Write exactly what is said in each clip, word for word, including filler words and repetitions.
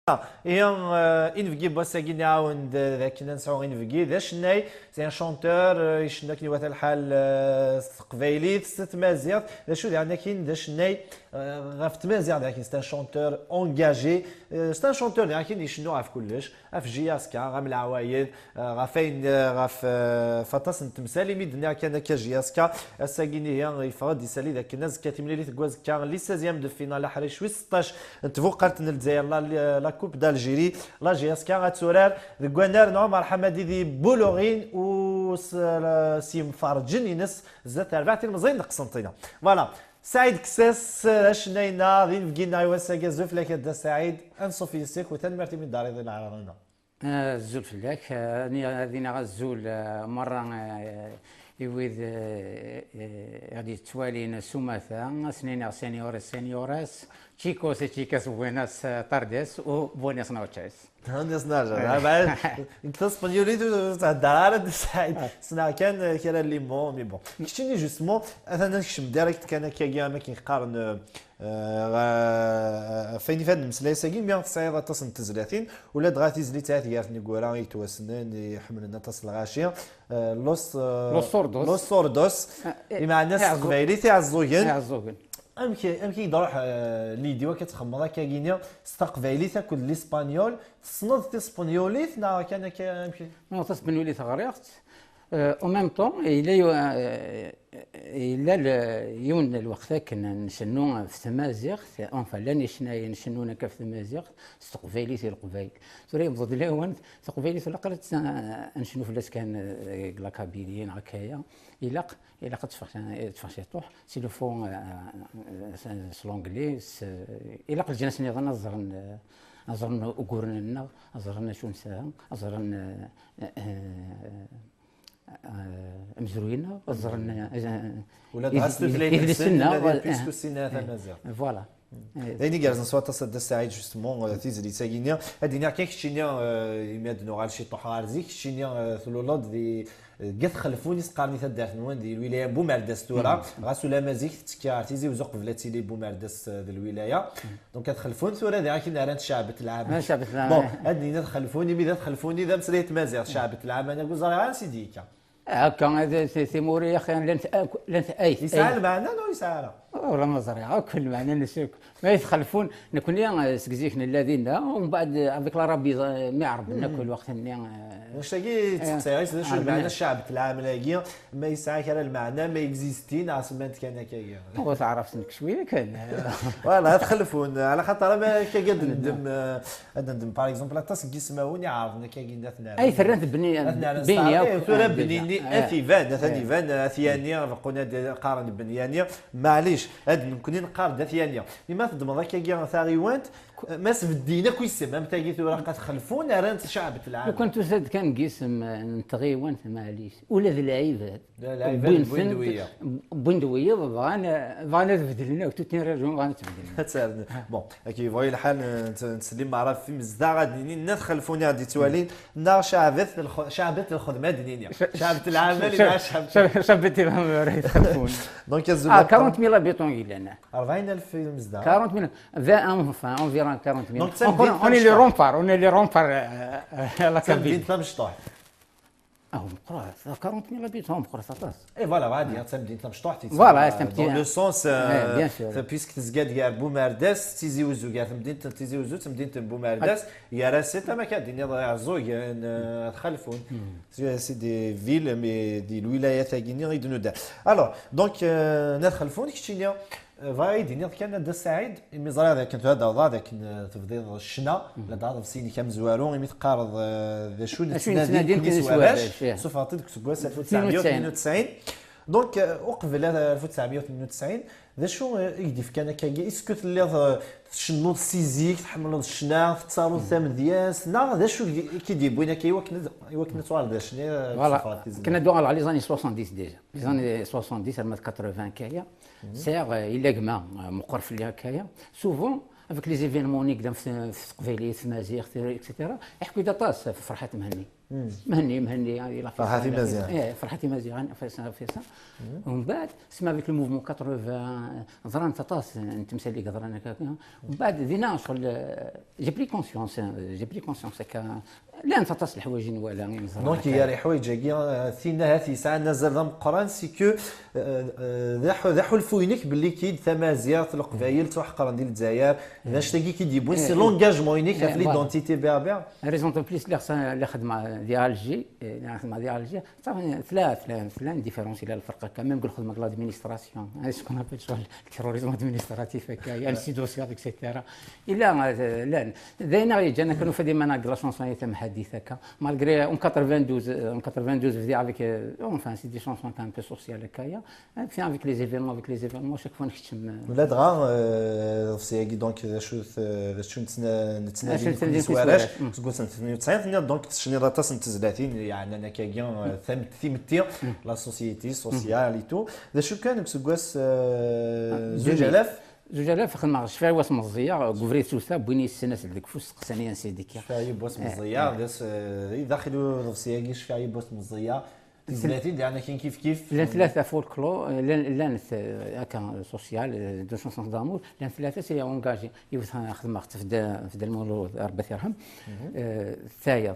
Ihi, euh, inebgi n wass-agi nɛawen-d d akken ad nesɛu inebgi d acennay, c'est un chanteur, euh, icennu akken iwata lḥal, euh, s teqbaylit, s tmaziɣt. D acu diɣen akin d acennay, euh, ɣef tmaziɣt diɣen, c'est un chanteur engagé, euh, c'est un chanteur diɣen akin icennu ɣef kullec, ɣef J S K, ɣef leɛwayed, euh, ɣef ayen, euh, ɣef, euh, ɣef aṭas n temsal, imi d-nniɣ kan akka J S K, ass-agi ihi yeffeɣ-d isali d akken azekka timlilit n wazekka, les seizièmes de finale, aḥric wis seṭṭac n tbuqalt n Lezzayer, la, la Coupe d'Algérie, la J S K ad turar deg wannar n Ɛumar Ḥamadi di Buluɣin u s, s yimferǧen-ines zdat terbaɛt ilmeẓyen n Qsenṭina. Voilà. Saɛid Ksas, d acennay-nneɣ, d inebgi-nneɣ i wass-agi. Azul fell-ak a Dda Saɛid, anṣuf yes-k, u tanemmirt imi d-tariḍ i leɛraḍ-nneɣ. Azul fell-ak, eh, ad iniɣ azul, eh, merra, eh, i wid, eh, eh, i ɣ-d-yettwalin s umata, ad sen-iniɣ señores, señoras, chicos y chicas, buenas, eh, tardes u buenas noches. Buenas noches. Ah, bah, deg taspenyulit ur thedder ara Dda Saɛid. Ssneɣ kan, eh, kra n les mots, mais bon. Keččini, justement, atan ad nekcem direct kan akkagi, am akken qqaren, eh, eh, ɣef ayen ifadden mmeslay-as-agi, mi tesɛiḍ aṭas n tezlatin, ula dɣa tizlit At Gar Tneggura i yettwassnen, i ḥemmlen aṭas lɣaci, eh, Los, eh, Los Sordos. Los Sordos. Ah, eh, imeɛna s teqbaylit, Iɛeẓẓugen. Iɛeẓẓugen. Amek, amek i d-ruḥ, eh, l'idée akka txemmeḍ akka gini s taqbaylit akked l'espagnol? Tessneḍ tispenyulit neɣ kan akka, amek? Non, taspenyulit ɣriɣ-tt. Euh, en même temps, yella yu-, euh, yella le-, yiwen n lweqt akken ncennu ɣef tmaziɣt, enfin, llan icnayen cennun akka ɣef tmaziɣt, s teqbaylit i leqbayel. Tura yewweḍ-d lawan, taqbaylit ur ilaq ara ad tt-, ad necnu fell-as kan, euh, deg la Kabylie neɣ akkaya. Ilaq, ilaq ad teffeɣ, ad teffeɣ ciṭuḥ, s l'anglais, s, ilaq leǧnas nniḍen ad ẓren, euh, ad ẓren uguren-nneɣ, ad ẓren acu nesɛa, ad ẓren, euh, euh, eh, amezruy-nneɣ, ad ẓren, eh, ula d ɣas tutlayt-nsen, ula d, eh, puisque ssinen tamaziɣt. Voilà. Eh, d ayen igerrzen s waṭas a Dda Saɛid, justement, eh, tizlit-agi-nni. Ad d-iniɣ kan keččini, eh, imi ad nuɣal ciṭuḥ ɣer zik, keččini, eh, tluleḍ di, eh, deg At Xelfun i s-qqaren i taddart-nwen, di lwilaya n Bumerdas tura. Ɣas ulamma zik tettekki ɣer Tizi Wezzu qbel ad tili Bumerdas, eh, d lwilaya. Donc At Xelfun tura diɣ akin rran-t Ceɛbet Lɛaman. Ah, Ceɛbet Lɛaman. Bon, ad d-nini At Xelfun, imi d At Xelfun i d amesray n tmaziɣt, Ceɛbet Lɛaman, ur ẓriɣ ara ansi d-yekka. Akka, ad, ti-, timuri, axi, llant ak-, llant ayt. Yesɛa lmeɛna neɣ ur yesɛi ara? Ur ma ẓriɣ akk lmeɛna-nnes akk. Ma At Xelfun, nekkni, eh, seg zik nella dinna, u mbeɛd, eh, avec l'Arabie, eh, mi ɛerben akk lweqt-nni, eh, Anect-agi i ttseqsayeɣ, d acu lmeɛna Ceɛbet Lɛaman-agi, ma yesɛa kra lmeɛna, ma existi, neɣ semmant kan akka-agi? Ur teɛreft nekk cwiya kan. Voilà, At Xelfun, ɛla xaṭer ama akka ad nendem, eh, ad nendem, par exemple, aṭas n yismawen iɛerḍen akka-agi ad ten-rren. Ay terran tebni-, ad ten-rren bini akk, tura ah, bini-nni, ah, ad iban, atan iban, At Yani, beqqun ad qqaren Bni Yani, maɛlic, ad nekkni neqqar-d At Yani. Imi teddmeḍ akka-agi taɣiwant, ma sbedden akk isem, am tagi tura At Xelfun, rran-tt Ceɛbet Lɛaman. Lukan tusa-d kan deg isem, eh, n tɣiwant, maɛlic. Ula d lɛibad. D lɛibad wwin-d wiyaḍ. Wwin-d wiyaḍ, bɣan, bɣan ad beddlen akk, toute une région bɣan ad tt-beddlen. Ad tt-rren. Bon, akka yebɣa lḥal, eh, nt-, ntselli meṛṛa ɣef imezdaɣ, ad nini, n At Xelfun i ɣ-d-yettwalin, neɣ Ceɛbet lx-, Ceɛbet lxedma, ad nini. Ceɛbet Lɛaman, Ceɛbet. Ceɛbet Lɛaman, At Xelfun. Donc, azul. Ah, quarante mille habitants i yellan. Rebɛin alef imezdaɣ. Quarante mille, vingt, enfin, environ quarante mille. Donc, d tamdint tamecṭuḥt. On est les remparts, on est les remparts, euh, euh, à la Kabylie. D tamdint tamecṭuḥt. Ah, meqqret, quarante mille habitants, meqqret aṭas. Et voilà, ɣadi, d tamdint tamecṭuḥt, voilà, c'est un petit, dans le sens, euh, bien sûr, puisque tezga-d gar Bumerdas, Tizi Wezzu, gar temdint n Tizi Wezzu d temdint n Bumerdas, gar-asen, am akka ad d-tiniḍ Iɛeẓẓugen, euh, At Xelfun. C'est, c'est des villes, mais di lwilayat-agi-nni i d-nudda. Alors, donc, euh, n At Xelfun, keččini, Eh, bɣiɣ ad yi-d-tiniḍ kan a Dda Saɛid, imi ẓriɣ d akken tura d-tebdiḍ ccna, la d-tɛerḍeḍ sin-ik amezwaru, imi teqqareḍ, eh, d acu nettnadi nekkni s warrac, sufɣeḍ-t-id deg useggas alef u tesɛemya u tnin u tesɛin. Donc, eh, uqbel alef u tesɛemya u tnin u tesɛin, d acu, eh, i k-d-ifkan akkagi? Est-ce que telliḍ, eh, tcennuḍ si zik, tḥemmleḍ ccna, tettaruḍ tamedyazt, neɣ d acu i k-id-yewwin akka i wakken ad, i wakken ad tuɣaleḍ d acennay, eh, voilà, sufɣeḍ tizemmar? Akken ad uɣaleɣ les années soixante-dix déjà. Les années soixante-dix, arma d quatre-vingts kaya. Sɛiɣ, eh, illa gma, eh, meqqer fell-i akkaya. Souvent, Avec les événements نقدم في في تقبيليت في مازيغ في إكسيتيرا. يحكي دا طاس في فرحات مهني. مهني مهني هذه لا فيسا. فرحات مازيغ. ايه فرحات مازيغ في سا في سا. ومن بعد سما avec le mouvement quatre-vingts ضران تطاس انت مسالي ضران هكاك. ومن بعد دينا شغل j'ai pris conscience j'ai pris conscience هكا. لا انت تطاس الحوايج ولا دونك هي الحوايج هي ثينا هاثي ساعه نزل ذا مقران سي كو. ذا حلفو ينك باللي كيد ثمازيغ تلقبايل توحقرن دي الجزائر. ذا شتاقي كي ديبوين سي لونجاجمون ينك في ليدونتيتي بيربير. ريزون بو بليس اللي خصنا اللي خدمه ديال الجي اللي خدمه ديال الجي. صافي ثلاث ثلاث ثلاث ديفيرونس الى الفرق هكا ميم كل خدمه ديال لادمينستراسيون هذا شكون ابل شغل التيروريزم ادمينستراتيف هكا يا السيدوسيال اكسيتيرا. الا لا داينا يجي انا كانوا فدي مانا لا شونسون تم حديث هكا مالغري اون quatre-vingt-douze اون quatre-vingt-douze فدي افيك اونفان سي دي شونسمون تاع ان بو سوسيال هكايا. في افيك لي زيفينمون افيك لي زيفينمون شاك فوا نكتشم. ولا دغا فسياكي دونك شو شو نتسنى نتسنى ديك كل سوارش سكوت ثمانية وتسعين دونك تشني راتاس نتزلاتين يعني انا كاكيا ثمت ثمتي لا سوسيتي سوسيال اي تو. ذا شو كان بسكواس زوج الاف. زوج الاف خدمة شفاي واس مزية قفري سوسا بويني السنة سلك فوس قسانيا سيديك شفاي واس مزية. داخل فسياكي شفاي واس مزية. تزلاتين دي انا كاين كيف كيف لان ثلاثه فولكلور لان لان هكا سوسيال دو شونسون دامور لان ثلاثه سي اونجاجي يوث خدمه في دا في دا المولود ربي يرحم. ثايض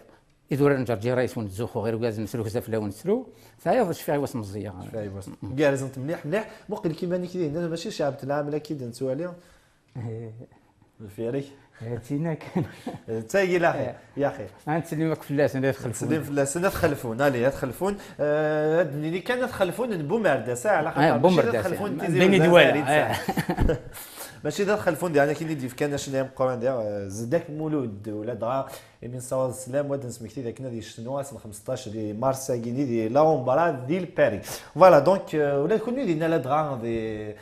اذا راه نجر جي رايس ونتزوخو غير وكاز نسلو كزاف لا ونسلو. ثايض شفاي واس مزيه شفاي واس. كارز انت مليح مليح. مقل كيما نيك دي انا ماشي شعب العام اكيد نتوالي. الفيري. تينا كان. تاقي لا خير يا خير. انت اللي ماك فلاس انا تخلفون. اللي فلاس انا تخلفون الي تخلفون. هاد اللي كان تخلفون بومرده ساعه على خاطر بومرده تخلفون تيزي بيني دوالي. ماشي دا تخلفون دي انا كي ندير كان شنو مقران ديال زدك مولود ولا دغا. من صواب السلام واد نسمكتي ذاك نادي شنو اسم خمسطاش دي مارس ساكيني دي لا اومبرا دي الباري. فوالا دونك ولا كون دينا لا دغا دي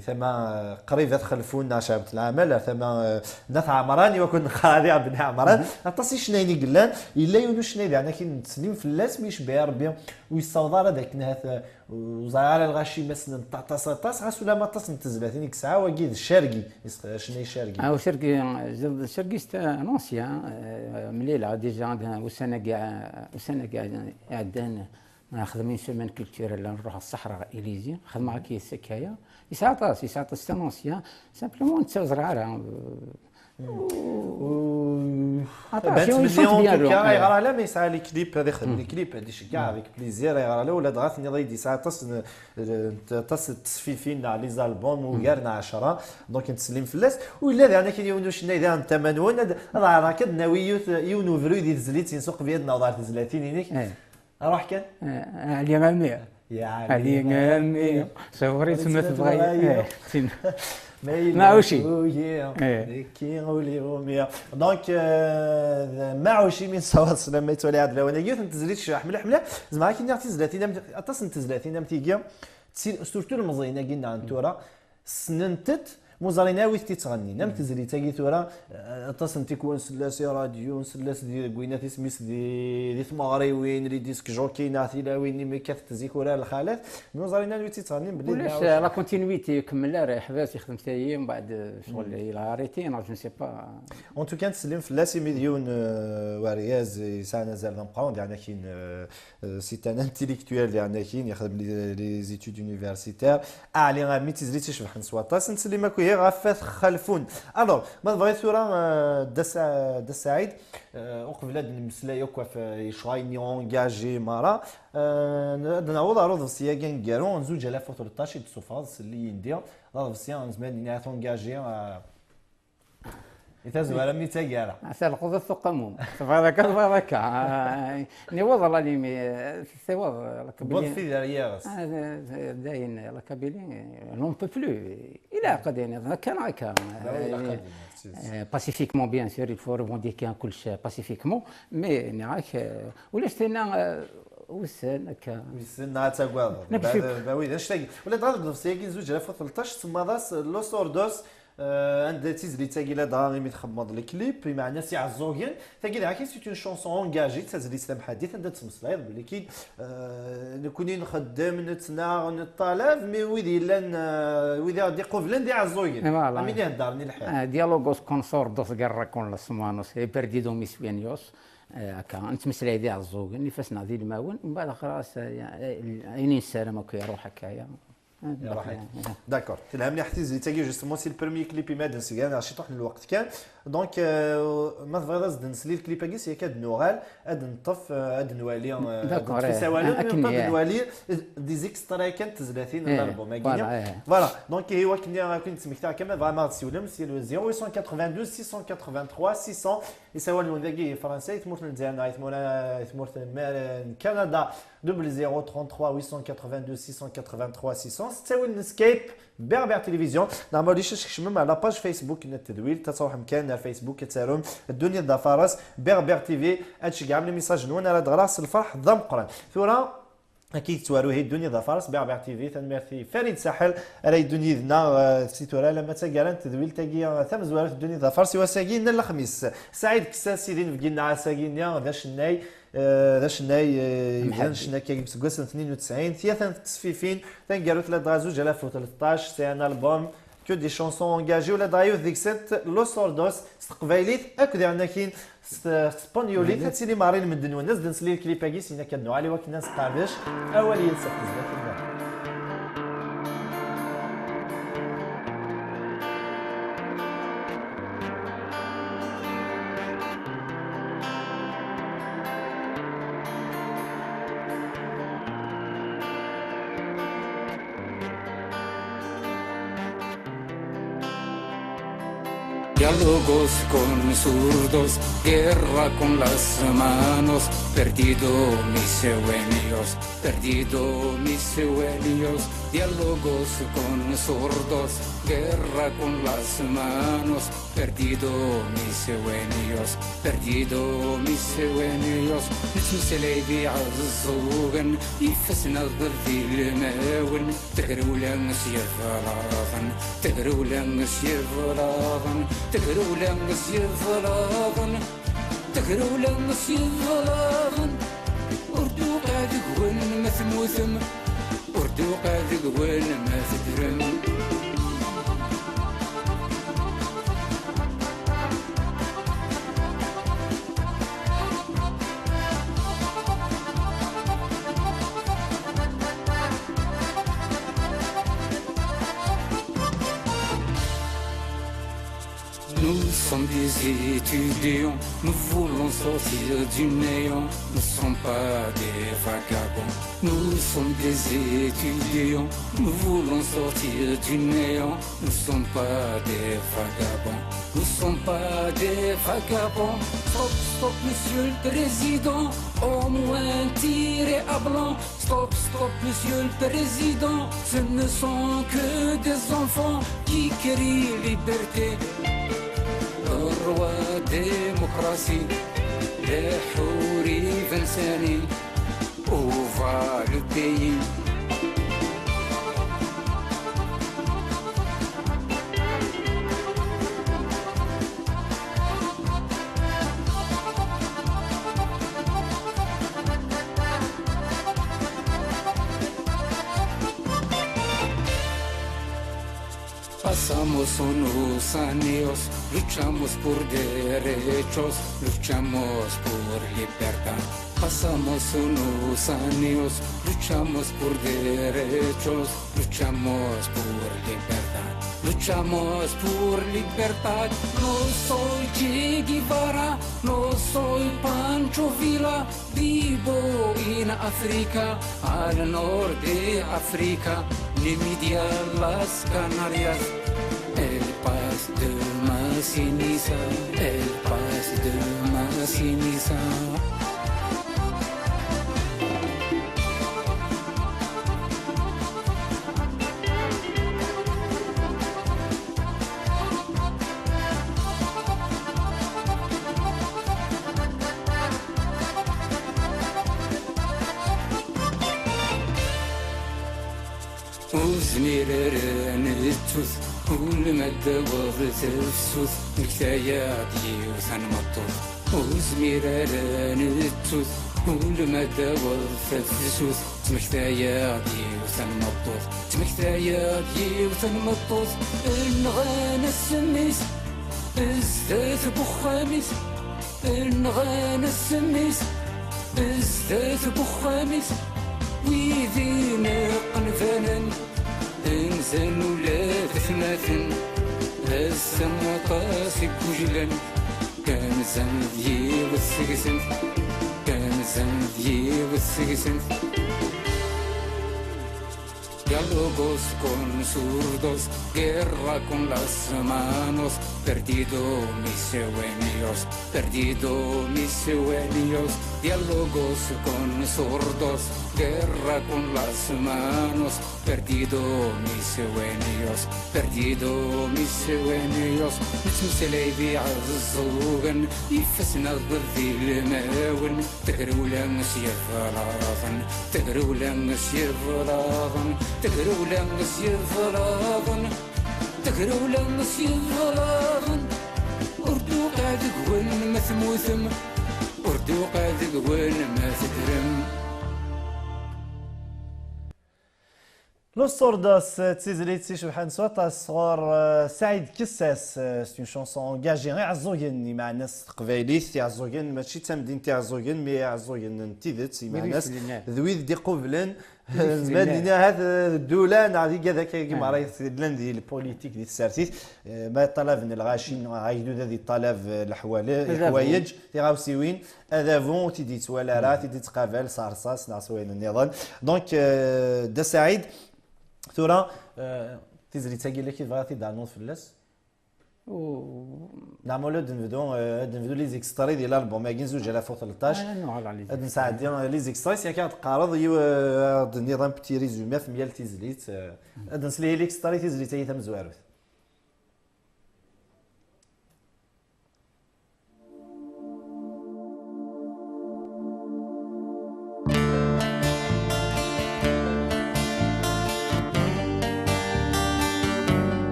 ثما قريب تخلفونا شعب العمل ثما ناس عمران يكون خاضع بن عمران. اطاس شنايني قلان الا يونو شنايدي انا كي نتسلم في اللاس ميش بيا ربي. ويصوض على ذاك نهاث وزعر الغاشي مثلا طاطاس طاس غاس ولا ما طاس نتزلاتين يكسعا واقي الشرقي. شناي شرقي او شرقي. شرقي ستا نونسيا مليله ديجا وسنه كاع وسنه كاع عدان. نخدم اون سيمين كولتوريل نروح الصحراء اليزي خدمه هكا سكايه. يسعطاس يسعطاس تانونسيا سامبلومون نتساوز راه. يغرى لا ما يسعى لي كليب هذا يخدم لي كليب هذه شكاع افيك بليزير يغرى لا ولا دغاتني ضيدي ساعه تص تص التصفيفين على لي زالبوم وكارنا عشرة. دونك نتسلم في اللاس ولا انا كي يونو شنا اذا انت منون هذا راك ناوي يون وفرو يدي تزليت ينسوق بيدنا وضعت زلاتين هناك. روح كان. علي غامي. يا علي غامي. صغري تما تبغي. ما وشي. كي غولي غوميا دونك. ما وشي من صوت سلام ما يتولي هاد لو انا قلت انت زريت شي حمله حمله. زعما كي نعطي زلاتي اطاس انت زلاتي نعم تيجي. سورتو المزينه قلنا عن تورا سننتت. مزارين اوي تيتغني نام تزري تاقي ثورا. اطاس انت كون سلاس راديو سلاس دي قوينات اسميس دي دي ثماريوين لي ديسك جوكي ناثي لاوين مي كانت تزيك ولا الخالات. مزارين اوي تيتغني بلي ولاش لا كونتينويتي يكمل لا رايح باس يخدم تايي من بعد شغل الى اريتي نو جو سي با. اون تو كان تسلم في لاسي مليون. ورياز يسعى نزال ذا مقاوم يعني كاين سي ان انتيليكتويال ديالنا كاين يخدم لي زيتود يونيفرسيتير. اعلي غامي تيزري تيشبح نسواطاس نسلي ماكو هي غافات خلفون. الوغ ما بغيت ثورا. دا سعيد. وقبل هاد المسلا يوكا في شغايني اونجاجي مارا. نعوض عروض السياقين كارو زوج الاف وثلطاش يتصوفاز اللي يندي. لا روسيا زمان نعرف اونجاجي. إذا زوال مي تاجارة. عسى القضاء ثقمهم. تبغى ذاك تبغى ذاك. نيوض الله ليمي. سيوض. بوض في داريا. داين لا كابيلي. نون بو بلو. إلا قد يعني كان هكا. باسيفيكمون بيان سور يفو ريفونديكي كلش باسيفيكمون. مي نعاك ولاش تينا. وسان هكا. وسان نعاك تاكواض. باوي داش تاكي ولا دغا دغ سياكي زوج ألف وثلطاش تسمى داس لو سوردوس. Euh, anda d tizlit-agi ladɣa imi txedmeḍ le clip, imeɛna s Iɛeẓẓugen. Tagi dɣa c'est une chanson engagée, d tazlit tamḥaddit, anda d-tmeslayeḍ belli ki, euh, nekni nxeddem, nettnaɣ, neṭṭalab, mais wid yellan, euh, wid i ɣ-d-iqublen d Iɛeẓẓugen. Voilà. Am win iheddren i lḥiḍ. Ah, diálogos con sordos, guerra con las manos, he perdido mis sueños. Eh, akka, nettmeslay d Iɛeẓẓugen, ifassen-a d ilmawen, mbeɛd axir-as, eh, ayen i nessaram akk iruḥ akka, ya. Eh, Iruḥ akka. D'accord. Telha mliḥ tizlit-agi, justement, c'est le premier clip i ma d-nsegran, neɣ ciṭuḥ n lweqt kan. Donc, euh, ma tebɣiḍ ad s-d-nsel i le clip-agi, s yak ad nuɣal, ad neṭṭef, euh, ad nwali, euh, ad D'accord, neṭṭef eh, isawalen, akken, ad eh. nwali, eh, des extraits kan n tezlatin n Eh, l'album-agi. Voilà, eh. Voilà. Donc, ihi wakken ad ken-id-smektaɣ kan, ma tebɣam ad ɣ-d-tsiwlem, c'est le zéro huit cent quatre-vingt-douze six cent quatre-vingt-trois six cents. Isawalen-nwen dagi i Fransa, i tmurt n Lezzayer neɣ i tmura, i tmurt n Mer-, n Kanada, double zéro trente-trois huit cent quatre-vingt-deux six cent quatre-vingt-trois six cents, s ttawil n Skype, Berbère Télévision, neɣ ma ulac ad tkecmem ar la page Facebook n tedwilt, ad truḥem kan ar Facebook, ad tarum Ddunit d Afares, Berbère T V, ad tceggɛem les messages-nwen ara d-ɣreɣ s lferḥ d ameqqran. Tura, Akka i yettwaru ihi Ddunit d Afares, Berbère T V, tanemmirt i Farid Saḥel, ara yeddun yid-neɣ, eh, si tura alamma d taggara n tedwilt-agi, eh, tamezwarut n Ddunit d Afares, i wass-agi n lexmis. Saɛid Kessas, sidi n Bgin ass-agi-nni, d acennay, eh, d acennay, eh, yebdan Mḥaddi. Ccna akka deg useggas n tnin u tesɛin, tiyata n tesfifin, taneggarut ladɣa zuǧ alaf u tleṭṭac, c'est un album, que des chansons engagées, ula d yiwet deg-sent, Los Sordos, s teqbaylit, akked iɛennakin s, s tespanyolit. Ad tili meṛṛa i lmend-nwen. Ad s-d-nsel i lklip-agi, sin akka ad nuɣal i wakken ad nesqerdec awal yid-s ɣef tezlatin-nniḍen. Diálogos con zurdos, guerra con las manos, perdido mis sueños, perdido mis sueños. Diálogos con zurdos, guerra con las manos, perdido mis sueños, perdido mis sueños. Nettmeslay d Iɛeẓẓugen, ifassen-a d ilmawen. Tagrewla s yiblaḍen, tagrewla s yiblaḍen, tagrewla s yiblaḍen, tagrewla s yiblaḍen. Ur d-tuqiɛ deg-wen ma temmutem, ur d-tuqiɛ deg-wen ma teddrem. Nous sommes des étudiants, nous voulons sortir du néant. Nous sommes pas des vagabonds, nous sommes des étudiants, nous voulons sortir du néant. Nous sommes pas des vagabonds, nous sommes pas des vagabonds. Stop, stop, monsieur le président, au moins tirez à blanc. Stop, stop, monsieur le président, ce ne sont que des enfants qui crient liberté. Le roi démocratie, les houris vingt-cinq, où va le pays ? Pasamos unos años, luchamos por derechos, luchamos por libertad. Pasamos unos años, luchamos por derechos, luchamos por libertad. Luchamos por libertad. No soy Che Guevara, no soy Pancho Villa. Vivo en África, al norte de África, le media las Canarias. El Pas de Masinisa, el Pas de Masinisa. Ur zmir ara nettut, Kul ma d-taweḍ tefsut, ttmektay-aɣ-d yiwet n tmeṭṭut. Ur zmir ara nettut, kul ma d-taweḍ tefsut, ttmektay-aɣ-d yiwet n tmeṭṭut. Ttmektay-aɣ-d yiwet n tmeṭṭut, nɣan-as mmi-s, zdat n uxxam-is. Nɣan-as mmi-s, zdat n uxxam-is. Wid ineqqen banen, nzan ula d atmaten. Ass-a aṭas i yuglan, kan zan d yiwet seg-sent, kan zan d yiwet seg-sent. Diálogos con zurdos, guerra con las manos, perdido mis sueños, perdido mis sueños. Diálogos con zurdos, guerra con las manos, perdido mis sueños, perdido mis sueños. Nettmeslay d iɛeẓẓugen, ifassen-a d ilmawen. Tagrewla s yiblaḍen, tagrewla s yiblaḍen, tagrewla s yiblaḍen, tagrewla s yiblaḍen. Ur d-tuqiɛ deg-wen ma temmutem, ur d-tuqiɛ deg-wen ma teddrem. Los Sordos, d tizlit icebḥen s waṭas sɣur, eh, Saɛid Kessas, eh, c'est une chanson engagée, Iɛeẓẓugen, imeɛna s teqbaylit, Iɛeẓẓugen, mačči d tamdint Iɛeẓẓugen, mi Iɛeẓẓugen n tidet, imeɛna d wid iqublen, nezmer ad nini ahat, eh, d ddula neɣ d igad akka, ah, merra yellan di lpolitik, di tsertit, eh, ma ṭalaben lɣaci, neɣ agdud ad iṭalab, eh, leḥwal-, leḥwayeǧ, tiɣawsiwin, adabu ur t-id-yettwali ara, hmm, t-id-yettqabal s rrṣas neɣ s wayen nniḍen. Donc, euh, Dda Saɛid, tura, euh, tizlit-agi la k-tebɣa ad t-id-ternuḍ fell-as? Neɣ ma ula ad nebdu, euh, ad nebdu les extraits di l'album-agi n zuǧ alaf u tleṭṭac. Ah, ad nesɛeddi, euh, les extraits, sya kan ad d-teqqareḍ yiw-, euh, ad d-tenniḍ un petit résumé ɣef myal tizlit, euh, ad nsel i l'extrait tizlit-agi tamezwarut.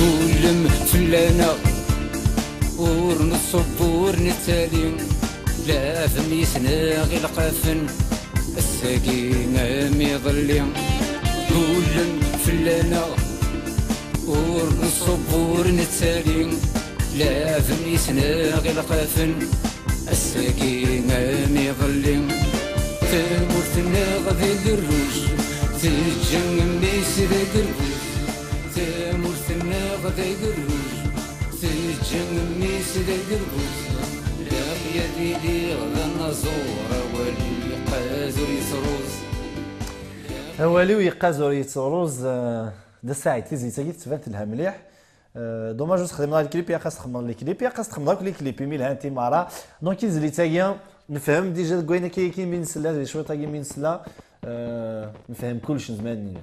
Gullen fell-aneɣ, ur nṣubb, ur nettali. Leɛben yes-neɣ ilqafen, ass-agi am iḍelli. Gullen fell-aneɣ, ur nṣubb, ur nettali. Leɛben yes-neɣ ilqafen, ass-agi am iḍelli. Tamurt-nneɣ d agerruj, teǧǧa mmi-s d agerbuz. Tamurt-nneɣ d agerruj, teǧǧa mmi-s d agerbuz. Ilaq ad iliɣ d anaẓur, awal-iw yeqqaz ur yettruẓ. Awal-iw yeqqaz ur yettruẓ, eh, Dda Saɛid, tizlit-agi tettban telha mliḥ. Eh, dommage ur texdimeḍ ara lklip, ilaq ad as-txedmeḍ lklip, ilaq ad as-txedmeḍ akk lklip, imi lhant i meṛṛa. Donc, tizlit-agi, nefhem déjà deg wayen akka, akken mi nesla, di cwiṭ-agi mi nesla, eh, nefhem kullec, nezmer ad nini.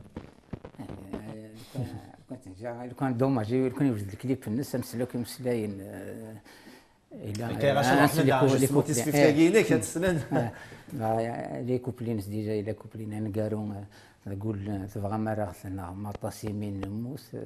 Eh, eh, lukan, lukan déjà, lukan dommage, lukan yewjed lklip-nnes, ameslak imeslayen, eh, Ila, akka, eh, ɣas ah, ruḥen les ad cou-, les tisfift-agi-inek, ad t-slen. Ah, ah, les couplets-ines déjà, ila couplets-ines aneggaru, eh, tgul, eh, tebɣam ara ɣ-tenɣem, aṭas imi nemmut, eh,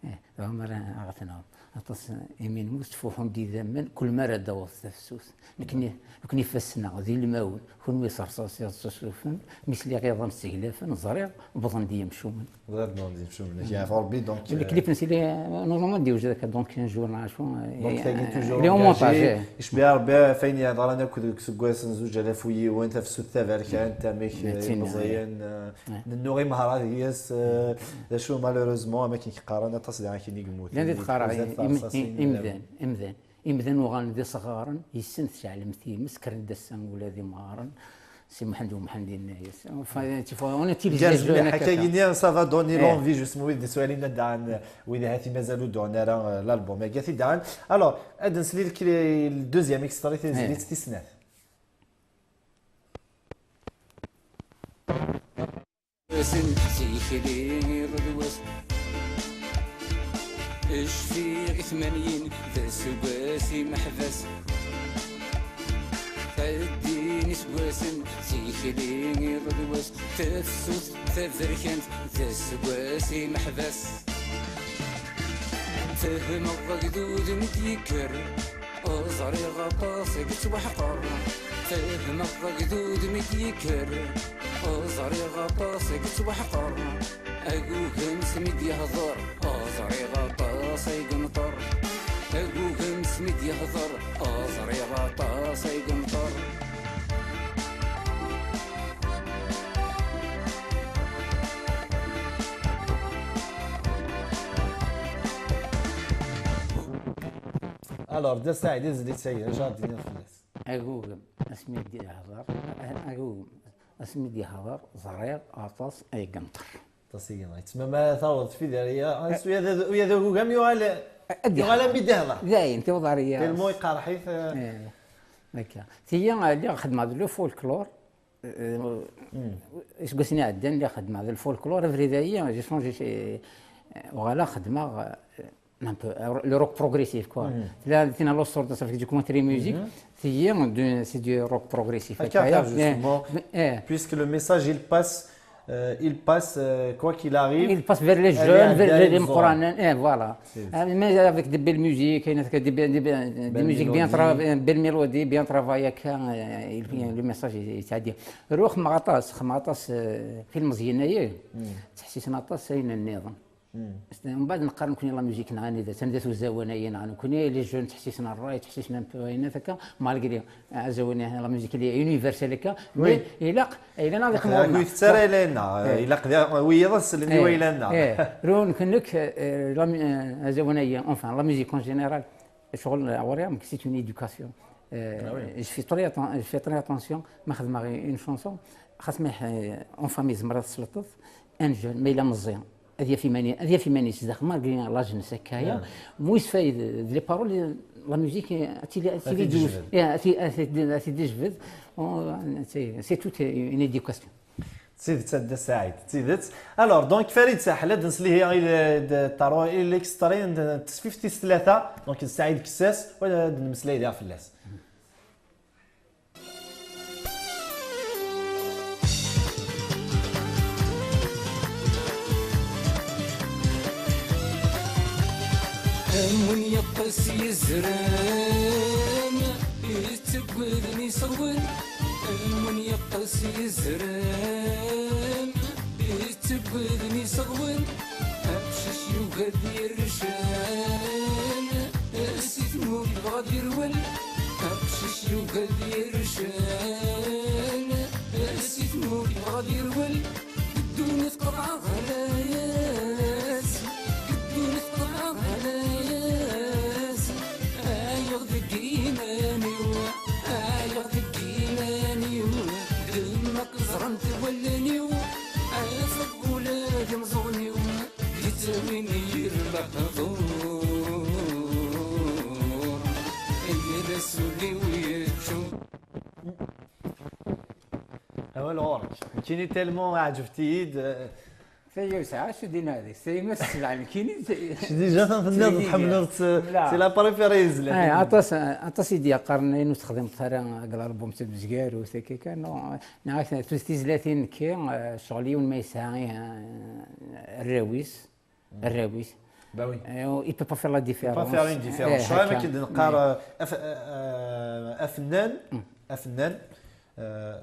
eh, tebɣam ara ɣ-tenɣem. Aṭas imi nemmut, ttfuḥun-d idammen, kul mi ara d-taweḍ tafsut. Nekni, nekni ifassen-nneɣ d ilmawen, kunwi s rrṣaṣ iɣ-ttasufen, mi sliɣ iḍan sseglafen, ẓriɣ, wwḍen-d yemcumen. Ẓriɣ d-nwan di Mcum, nek yeɛfu Rebbi, donc, euh, lklip-nnes yella, normalement, d-yewjed akka, donc, un jour neɣ acu, euh, donc, tagi, euh, toujours il est en engagé, montage, eh. Icbi Rebbi ɣef wayen yeḍran akk deg useggas n zuǧ alaf u yiwen, tafsut taberkant, amek, euh, ilmeẓyen, euh, nennuɣ imehra deg-s, euh, d acu, malheureusement, am akken k-qqaren, aṭas di akken i yemmuten, llan di tqara, im-, im-, imdan, imdan. Imdanen uɣalen d isɣaren, yes-sen tceɛlem times, kkren-d ass-a ula d imɣaren, Si Muḥend U Mḥend yenna-yas. Enfin, tu vois, on utilise les jeux mliḥ, akka akka. Akka-yini, ça va donner l'envie, justement, wid d-iswalin ad d-ɛan, wid ahat i mazal ur d-uɣen ara, euh, l'album-agi, ad t-id-ɛan. Alors, ad nsel i lkli-, le deuxième extrait, tizlit tis snat. Asen tikli iḍ d wass. Ejtiɣ i tmanyin d aseggas imeḥbas. Ttɛeddin Iseggasen, tikli iḍ d wass, tafsut taberkant, d aseggas imeḥbas. Fehmeɣ agdud mi d-yekker, ẓriɣ aṭas i yettwaḥqer. Fehmeɣ agdud mi d-yekker, ẓriɣ aṭas i yettwaḥqer. Agugem s mi d-yehder, ẓriɣ aṭas ay yenṭer. Agugem s mi d-yehder, ẓriɣ aṭas ay yenṭer. Alors, Dda Saɛid, azzel-itt-agi, acu ara d-tiniḍ fell-as? Agugem, asmi d-yehder, agugem, asmi d-yehder, ẓriɣ aṭas ay yenṭer. Aṭas ay yenṭer. Yettmama taweḍ tfidariya, ula d, ula d agugem yuɣal, ad yuɣal yehder. Am i d-yehder. Dayen, tiweḍ ar-, tellement iqerḥ-it, eh. Eh, akka. Tigi, eh, lliɣ xedmeɣ d le folklore, eh, iseggasen iɛeddan, lliɣ xedmeɣ d le folklore, abrid-ayi, j'ai changé, eh, uɣaleɣ xedmeɣ, eh, un peu, euh, le rock progressif, quoi. Tella tina Los Sordos avec du country music, tigi, du, c'est du rock progressif. Akka, justement, puisque le message, il passe, euh, il passe, euh, quoi qu'il arrive. Il passe vers les jeunes, vers les, les jeunes. Eh, voilà. Euh, mais avec des belles musiques, des, des, des, des musiques bien tra-, belles mélodies, bien travaillées, le message est, est à dire. Ruh Matas, Matas, euh, film زين, ttḥessisen aṭas ayen nniḍen. Mbeɛd neqqar nekni la musique neɣ anida, anda-t uzawan-ayi neɣ nekni, les jeunes ttḥessisen ṛṛay, ttḥessisen un peu ayen akka, malgré azawan, la musique elle est universelle akka, mais ilaq, ilaq ad iqmu. Ur yettara lana, ilaq wiyaḍ ad slen i waylana. Ru nekk, eh, la mu-, eh, azawan-ayi, enfin, la musique en général, ccɣel ɣur-i, c'est une éducation. Euh, je fais très atten-, je fais très attention, ma xedmeɣ une chanson, xas ma, eh, en famille, zemreɣ ad tesleṭeḍ, un jeune, ma yella meẓẓi, ad yaf iman-i-, ad yaf iman-is zdaxel, malgré l'âge-nnes akka-ya, mu yesfayed d les paroles, la musique, eh, ad tili, ad tili douce. Ad t-id-tejbed. Eh, ad t-, ad t-, ad t-id-tejbed. Oh, c'est, c'est toute une éducation. D tidet, a Dda Saɛid, d tidet. Alors, donc, Farid Saḥel, ad nsel ihi i d-, d-, taru-, i l'extrait n, n tesfift tis tlata, donc, d Saɛid Kessas, u ad nmeslay diɣ fell-as. Am win yeṭṭes yezrem, yettegguden iseɣwen. Am win yeṭṭes yezrem, yettegguden iseɣwen. Aqcic yugi ad yercen, si tmurt dɣa ad yerwel. Aqcic yugi ad yercen, si tmurt dɣa ad yerwel. Ddunit qeḍɛeɣ ɣlayas, ddunit qeḍɛeɣ ɣlayas. Ɛyiɣ deg iman-iw, ɛyiɣ deg iman-iw. Ddem akk ẓrant wallen-iw, ɛyiɣ ula d imeẓẓuɣen-iw. Yettawin yir lehdur, yir asul-iw yeččur. Awal ɣur-k. Nekkini tellement ɛǧbent-iyi-d, euh, Tayi ur sɛiɣ acu d-iniɣ deg-s, tayi ma tessebɛed nekkini. Déjà tenniḍ tḥemmleḍ-tt, c'est la préférée, tezlatin. Eh, aṭas, aṭas i d-yeqqaren ayen ur texdimeḍ ara deg l'album s umezgar u takka kan, non, neɣ tizlatin nekki, eh, ccɣel yiwen ma yesɛa, eh, arraw-is, arraw-is. Bah oui. Eh, il peut pas faire la différence. Il peut pas faire une différence. Eh, ccɣel akka. Akken d-neqqar, eh, af-, eh, afennan, afennan, eh,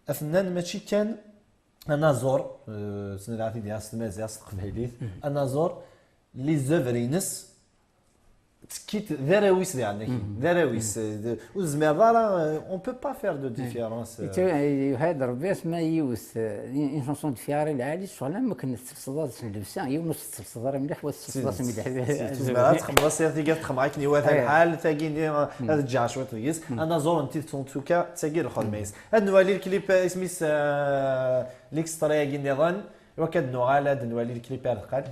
afennan mačči kan anaẓur, eh, s-, nniɣ-t-id s tmaziɣt, s teqbaylit, anaẓur, les œuvres-ines ttekkit d arraw-is diɣen, d arraw-is, eh, d-, ur tezmireḍ ara, eh, on peut pas faire de différence, eh. Yettwa-, yuha-d Rebbi asma yiwet, eh, une chanson de Fiara lɛali, ccɣel am akken tselseḍ-as llebsa, yiwen ur s-tselseḍ ara mliḥ, wa tselseḍ-as mliḥ. Tezmer ad txemmeḍ, s tigert txemmeḍ akken iwata lḥal, tagi-nni, eh, ad ǧǧeɣ cwiṭ deg-s. Anaẓur n tidet, en tout cas, d tagi lxedma-is. Ad nwali lklip, eh, isem-is, eh, l'extrait-agi nniḍen. Iwakken ad nuɣal ad nwali lklip ar deqqal.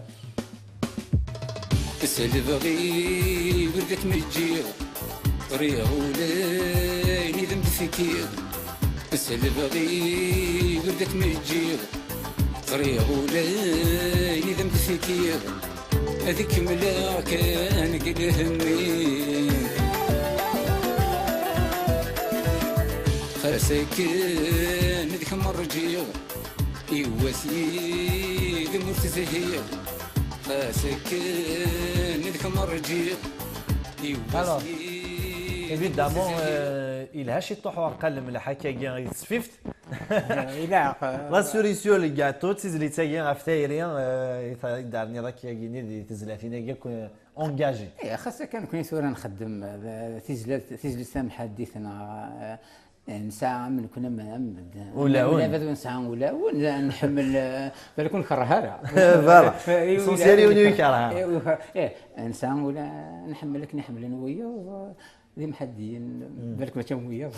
Selbeɣ iberdak mi ǧǧiɣ, ṭriɣ ulayen i d am-d-fkiɣ. Selbeɣ iberdak mi ǧǧiɣ, ṭriɣ ulayen i d am-d-fkiɣ. Ad kemmleɣ kan deg lhemm-ik. Asakken d kemm rǧiɣ, iwwas yid-m ur tezhiɣ. Asakken d kemm rǧiɣ, iwwas Alors, yid-m ur Évidemment, tezhiɣ. euh, yelha ciṭuḥ uɛeqqa n lemleḥ akka-agi i tesfift. Ilaq. La cerise sur le gâteau, d tizlit-agi ɣef tayri, euh, i ta- i d-terniḍ akka-agi-nni di tezlatin-agi akk, euh, engagé. Eh, xas akka nekni tura nxeddem eh, tizla- tizlit tamḥaddit neɣ eh, nesɛa am nekni am am medden. Ulawen. Ula d nesɛa ulawen, nḥemmel eh, balak ur nkerreh ara. Voilà. Eh, L'essentiel, ulawen ur nkerreh. nkerreh ara. Eh, ulawen. Eh, nesɛa ula nḥemmel akken i ḥemmlen wiyaḍ eh, d imḥaddiyen, balak mačči am wiyaḍ.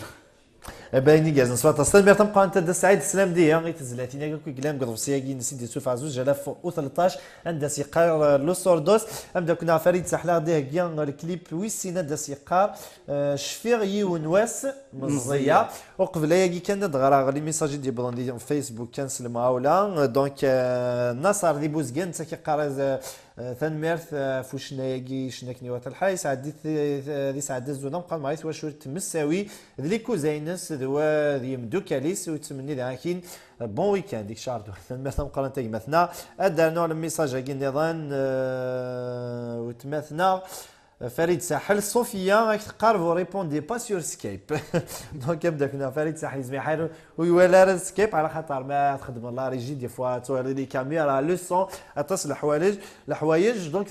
Abayen igerrzen s waṭas. Tanemmirt tameqqrant a Dda Saɛid, teslam-d i tezlatin-agi akk i yellan deg uḍebsi-agi-ines i d-yessufeɣ zuǧ alaf u tleṭṭac, anda s-yeqqar eh, Los Sordos. Ameddakel-nneɣ Farid Saḥla ɣ-d-iheggi eh, lklip wis sin, anda s-yeqqar eh, cfiɣ yiwen wass meẓẓiya. Uqbel ayagi kan ad ɣreɣ les messages i d-yewwḍen di Facebook kan s lemɣawla. Eh, donc eh, Naṣer di Buzgan, netta k-yeqqar eh, eh, tanemmirt eh, ɣef ucennay-agi, icna akken iwata lḥal, yesɛeddi-t eh, di sɛedda zun ameqqran meɣ i twacult Messawi d likuza-ines d wa d yimdukal-is, u yettmenni daɣ akin eh, bon week-end i kečč Ardu. Tanemmirt tameqqrant a gma-tneɣ. Ad d-rnuɣ lmissaj-agi nniḍen eh, wetma-tneɣ eh, Farid Saḥel, Sofia ak teqqar vous répondez pas sur Skype. Donc ameddakel-nneɣ Farid Saḥel yezmer ḥal ur iwala ara Skype, ala xaṭer ma txeddmeḍ la régie, des fois tuɣaleḍ les caméras, le son, aṭas leḥwalej, leḥwayej. Donc